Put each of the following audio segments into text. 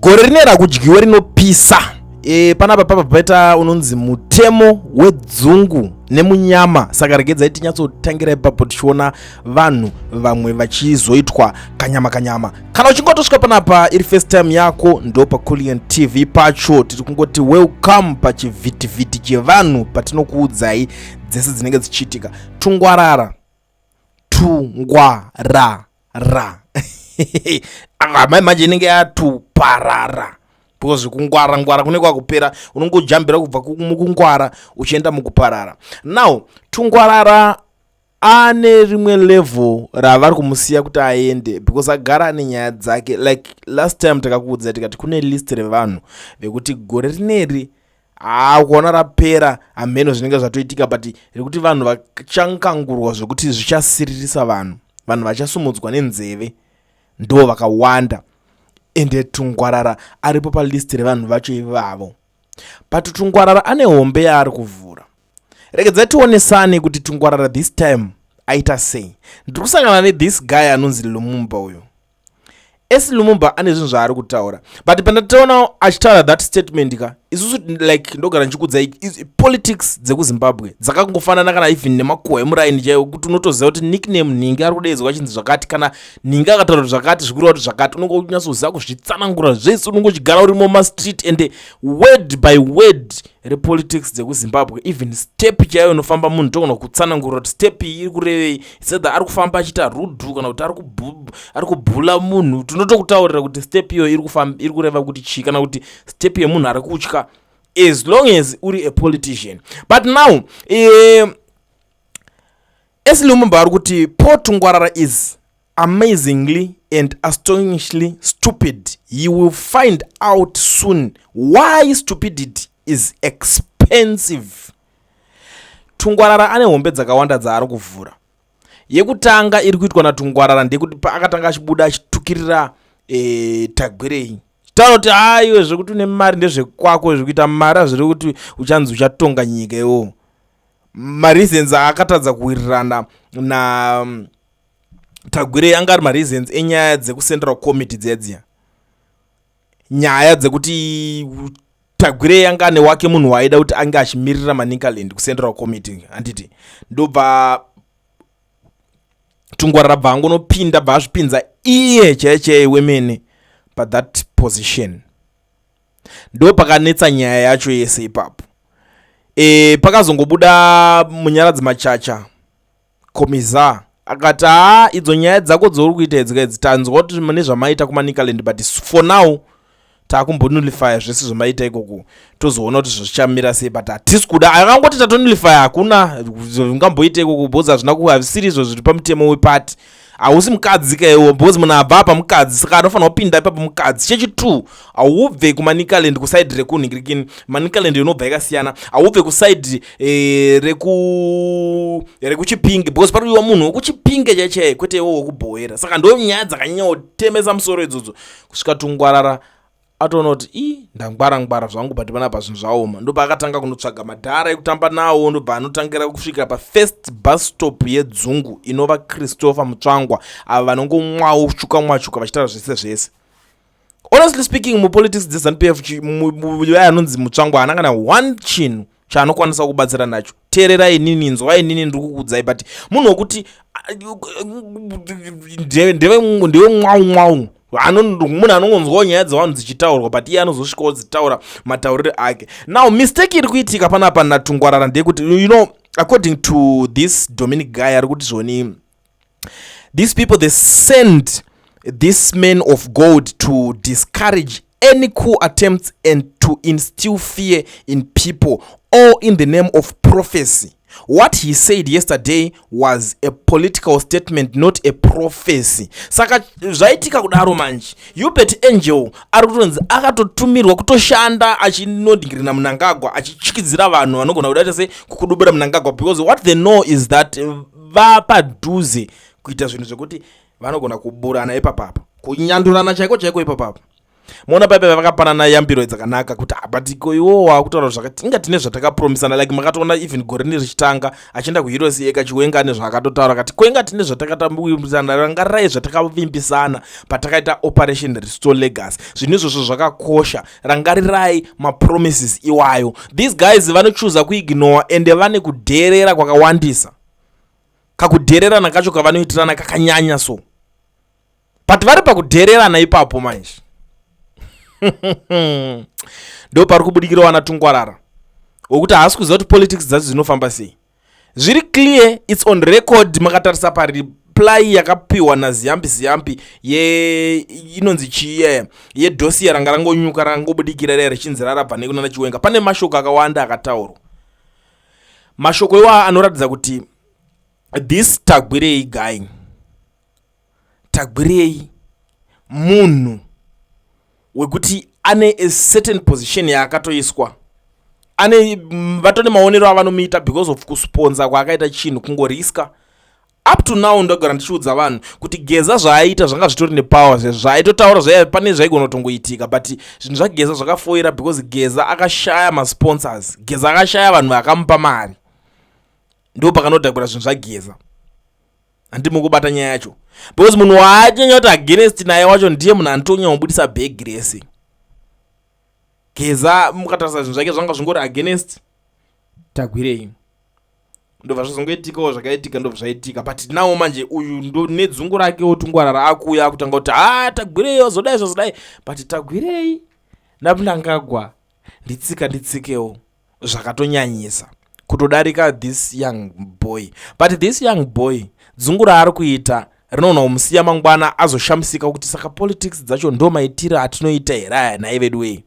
Gore rine rakudyiwe rinopisa. Panapa papa paita unonzi mutemo wedzungu nemunyama, saka regedzai tinyatsotangira ipapo tichiona vanhu vamwe vachizoitwa kanyama kanyama. Kana uchinge watosvika panapa iri first time yako, ndo paCulian TV pacho tiri kungoti welcome pachivhitivhiti chevanhu patinokuudzai dzese dzinenge dzichiitika. Tungwarara, tungwarara, mai manje inenge yatuparara because kungwara ngwara kune kwakupera, unongojambira kubva mukungwara uchienda mukuparara. Now Tungwarara ane rimwe level ravari kumusiya kuti aende because agara ane nyaya dzake. Like last time takakuudza tikati kune list revanhu vekuti gore rineri haa kuona rapera hameno zvinenge zvatoitika, but rekuti vanhu vachankangurwa zvekuti zvichasiririsa vanhu, vanhu vachasumudzwa nenzeve ndo vakawanda. Ende Tungwarara aripo palist revanhu vacho ivavo, but Tungwarara ane hombe yaari kuvhura. Regedzai tionesane kuti Tungwarara this time aita sei. Ndiri kusangana nethis guy anonzi Lumumba uyu. Esi Lumumba ane zvinhu zvaari kutaura, but pandatoona achitaura that statement ka, isusu like ndogara ndichikuudzai, politics dzekuZimbabwe dzakangofanana kana even nemakuhwa emuraini chaiwo, kuti unotoziva kuti nickname nhingi ari kudaidzwa achinzi zvakati, kana nhingi akataura kuti zvakati, zvikureva kuti zvakati. Unonge unyatsoziva kuzvitsanangura zvese, unonge uchigara urimo mumastreet, and word by word repolitics dzekuZimbabwe, even step chaiyo inofamba munhu, togona kutsanangura kuti step iyi iri kurevei, sedha ari kufamba achiita rudhu kana kuti ari kubhula munhu, tinotokutaurira kuti step iyoyo iri kureva kuti chii, kana kuti step yemunhu ari kutya, as long as uri a politician. But now Esi Lumumba ari kuti Paul Tungwarara is amazingly and astonishingly stupid. He will find out soon why stupidity is expensive. Tungwarara ane hombe dzakawanda dzaari kuvhura. Yekutanga iri kuitwa naTungwarara ndeyekuti paakatanga achibuda achitukirira Tagwirei, taura kuti aiwe zvekuti une mari ndezvekwako, zvekuita mari hazviri kuti uchanzi uchatonga nyika iwowo. Mareasons aakatadza kuwirirana na Tagwirei anga ari mareasons enyaya dzekucentral committee dziya dziya, nyaya dzekuti Tagwirei anga ane wake munhu waaida kuti ange achimirira Manicaland kucentral committee, handiti? Ndobva Tungwarara bva angonopinda, bva azvipinza iye chaiye chaiye wemene pathat position. Ndo pakanetsa nyaya yacho yese ipapo. Pakazongobuda Munyaradzi Machacha Commissar akati, "Haa, idzo nyaya dzako dzauri kuita idzi idzi, tanzwa kuti mune zvamaita kuManicaland, but for now taakumbonullifya zvese zvamaita ikoko, tozoona kuti zvichamira sei, but hatisi kuda." Akangoti tatonullifya, hakuna zvingamboita ikoko because hazvina hazvisiri izvo zviri pamutemo wepati. Hausi mukadzi kaiwo, because munhu abva apa mukadzi, saka anofanira kupinda ipapo mukadzi. Chechi2, haubve kuManicaland kuside rekunhingirikini, Manicaland inobva yakasiyana. Haubve kuside rekuChipinge because pariwa munhu wekuChipinge chaichai, kwete iwo wekubhowera. Saka ndo nyaya dzakanyanya kutemesa musoro idzodzo, kusvika Tungwarara atoona kuti i ndangwara ngwara zvangu, but panapa zvinhu zvaoma. Ndopaakatanga kunotsvaga madhara ekutamba nawo, ndobva anotangira kusvikira pafirst bus stop yedzungu inova Christopher Mutsvangwa, ava vanongomwawo chuka mwachuka vachitaura zvese zvese. Honestly speaking, mupolitics dzeZANU PF, vaya anonzi Mutsvangwa haana kana one chinhu chaanokwanisa kubatsira nacho. Teererai inini, nzwai inini ndiri kukuudzai, but munhu wekuti ndewe mwau mwau, munhu anongonzwawo nyaya dzevanhu dzichitaurwa, but iye anozosvikawo dzitaura matauriro ake. Now mistake iri kuitika panapa naTungwarara ndeyekuti, according to this Dominic guy, ari kuti zvoni these people, they send this man of God to discourage any coup attempts and to instill fear in people, all in the name of prophecy. What he said yesterday was a political statement, not a prophecy. Saka zvaitika kudaro manje, Uebert Angel ari kutonzi akatotumirwa kutoshanda achinodhingirina Munangagwa, achityisidzira vanhu vanogona kudaita se kukudubira Munangagwa, because what they know is that vapadhuze kuita zvinhu zvekuti vanogona kuburana ipapapa, kunyandurana chaiko chaiko ipapapa. Muona paipa vakapanana yambiro dzakanaka kuti, "Ah, but ko iwo wakutaura zvakati, inga tine zvatakapromisana." Like makatoona even gore rine richitanga achienda kuHeroes Acre, Chiwenga nezvaakatotaura kati, "Ko inga tine zvatakatambisana, rangarirai zvatakavimbisana patakaita Operation Restore Legacy. Zvinhu izvozvo zvakakosha, rangarirai mapromises iwayo." These guys vanochuza kuignore, ende vane kudherera kwakawandisa. Kakudhererana kacho kavanoitirana kakanyanya. So but vari pakudhererana ipapo manje, ndo pari kubudikira wana Tungwarara wekuti haasi kuziva kuti politics dzacho dzinofamba sei. Zviri clear, it's on record. Makatarisa pareply yakapiwa naZiyambi Ziyambi ye inonzi chiye yedossier ranga rangonyuka, rangobudikira riya richinzi rarabva nekunana Chiwenga, pane mashoko akawanda akataurwa. Mashoko iwaya anoratidza kuti this Tagwirei guy, Tagwirei munhu wekuti ane a certain position yaakatoiswa, ane vatone maonero avanomuita because of kusponsa kwaakaita chinhu, kungoriska. Up to now ndogara ndichiudza vanhu kuti Geza zvaaita zvanga zvitori nepower. Zvaaitotaura zvaya pane zvaigona kutongoitika, but zvinhu zvaGeza zvakafoira because Geza akashaya masponsors, Geza akashaya vanhu vakamupa mari. Ndo pakanodhakura zvinhu zvaGeza. Handimi kubata nyaya yacho, because munhu waanyanya kuti against naye wacho ndiye munhu anotonyanya kubudisa bhegi rese. Geza, mukatarisa zvinhu zvake zvanga zvingori against Tagwirei. Ndobva zvazongoitikawo zvakaitika, ndobva zvaitika. But nawo manje uyu ndo nedzungu rake oTungwarara akuuya akutanga kuti, "Ha, Tagwirei wazodai, zvazodai." But Tagwirei naMnangagwa nditsika nditsikewo zvakatonyanyisa kutodarika this young boy. But this young boy, dzungu raari kuita rinoona kumusiya mangwana azoshamisika kuti, "Saka politics dzacho ndo maitiro atinoita here aya nhai vedu wei?"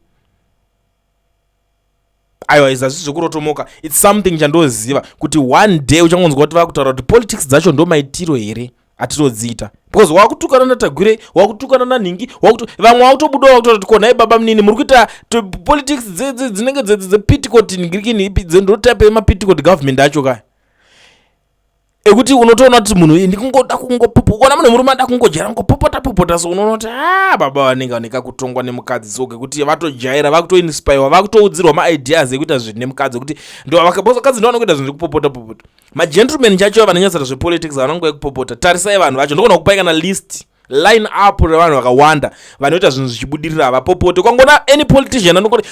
Aiwa, izvi hazvisi zvekurotomoka. It's something chandoziva kuti one day uchangonzwa kuti vakutaura kuti politics dzacho ndo maitiro here atinodziita, because wakutukana naTagwirei, wakutukana nanhingi, vamwe vakutobudawo vakutoda kuti, "Konhai baba munini, muri kuita politics dzinenge dzepetticoat ngirikini, ndotype yemapetticoat government acho kaya ekuti unotoona kuti munhu ndikungoda kungopopo." Ukaona munhu murume ada kungojaira kungopopota popota, so unoona kuti a baba vanenge vaneka kutongwa nemukadzi. So kekuti vatojaira, vakutoinspirewa, vakutoudzirwa maideas ekuita zvinhu nemukadzi, ekuti vakadzi ndo vanokuita zvinhu zvekupopota popota. Magentleman chacho vanonyatsoita zvepolitics vanonguva yekupopota. Tarisai vanhu vacho, ndogona kupai kana list, line up revanhu vakawanda vanoita zvinhu zvichibudirira, havapopote. Kwangona any politician anongoti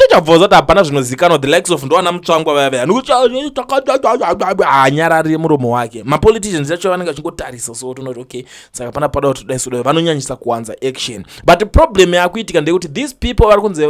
chabvoza kuti hapana zvinozikanwa, the likes of ndowana Mutsvangwa vaya vaya, hanyarari muromo wake. Mapoliticians acho vanenge vachingotarisa, so tonoti okay, saka pana pada kuti dai sodai vanonyanyisa kuwanza action. But problem yakuitika ndeyekuti these people vari kunze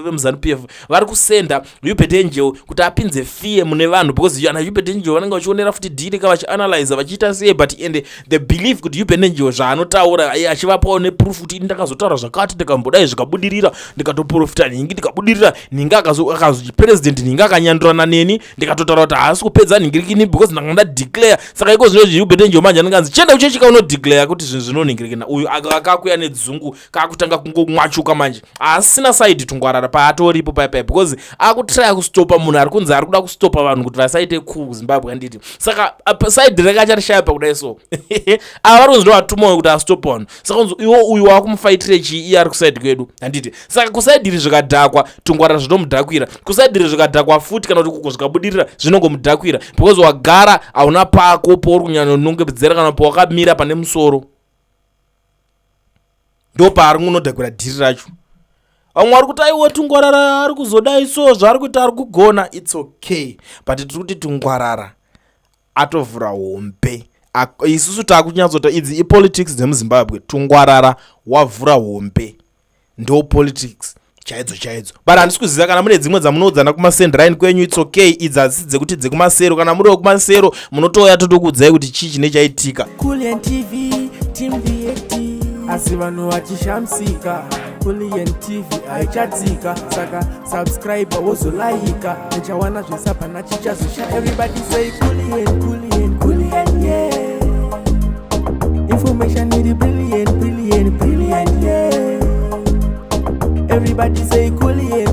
vemuZANU PF vari kusenda Uebert Angel kuti apinze fear mune vanhu, because ana Uebert Angel vanenge vachionera futi dhiri ka, vachianalyza, vachiita sei. But ende the belief kuti Uebert Angel zvaanotaura achivapawo neproof kuti, "Ndakazotaura zvakati, ndikambodai, zvikabudirira, ndikatoprofita nhingi, ndikabudirira nhingi, akazopresident nhingi akanyandurana neni, ndikatotaura kuti haasi kupedza nhingirikini because ndanga ndadeclare." Saka iko zvino Uebert Angel manje anenge anzi, "Chienda kuchechika unodeclare kuti zvinhu zvinonhingirikina." Uyu akakuya nedzungu, kakutanga kungomwachuka manje, haasina side. Tungwarara paatoripo paipai because akutraya kustopa munhu ari kunzi ari kuda kustopa vanhu kuti vasaite coup Zimbabwe, handiti? Saka side rake acharishaya pakudai. So ava vari kunzi ndovatumwawo kuti astopa vanhu. Saka kunzi iwo uyu wakumufaitire chii, iye ari kuside kwedu, handiti? Saka kuside iri zvikadhakwa, Tungwarara zvinomudhakwira. Kuside iri zvikadhakwa futi, kana kuti kuko zvikabudirira, zvinongomudhakwira, because wagara hauna pako pauri kunyanyonongedzera kana pawakamira pane musoro, ndo paari kunodhakwira dhiri racho. Vamwe vari kuti, "Aiwa, Tungwarara ari kuzodai, so zvaari kuita ari kugona." It's okay, but tiri kuti Tungwarara atovhura hombe. Isusu taakunyatsota idzi ipolitics dzemuZimbabwe. Tungwarara wavhura hombe, ndo politics chaidzo chaidzo. But handisi kuziva kana mune dzimwe dzamunoudzana kumasendline kwenyu. It's okay, idzi hadzisi dzekuti dzekumasero. Kana muri wekumasero, munotouya totokuudzai kuti chii chine chaitika. Kulian TV, Team VAT, asi vanhu vachishamisika, Kulian TV haichatsika. Saka subscribe, wozolaika, uchawana zvisapana chichazosha. Everybody say Kulian, Kulian, Kulian, yeah. Information iri brilliant, brilliant, brilliant, yeah. Everybody say Kulian.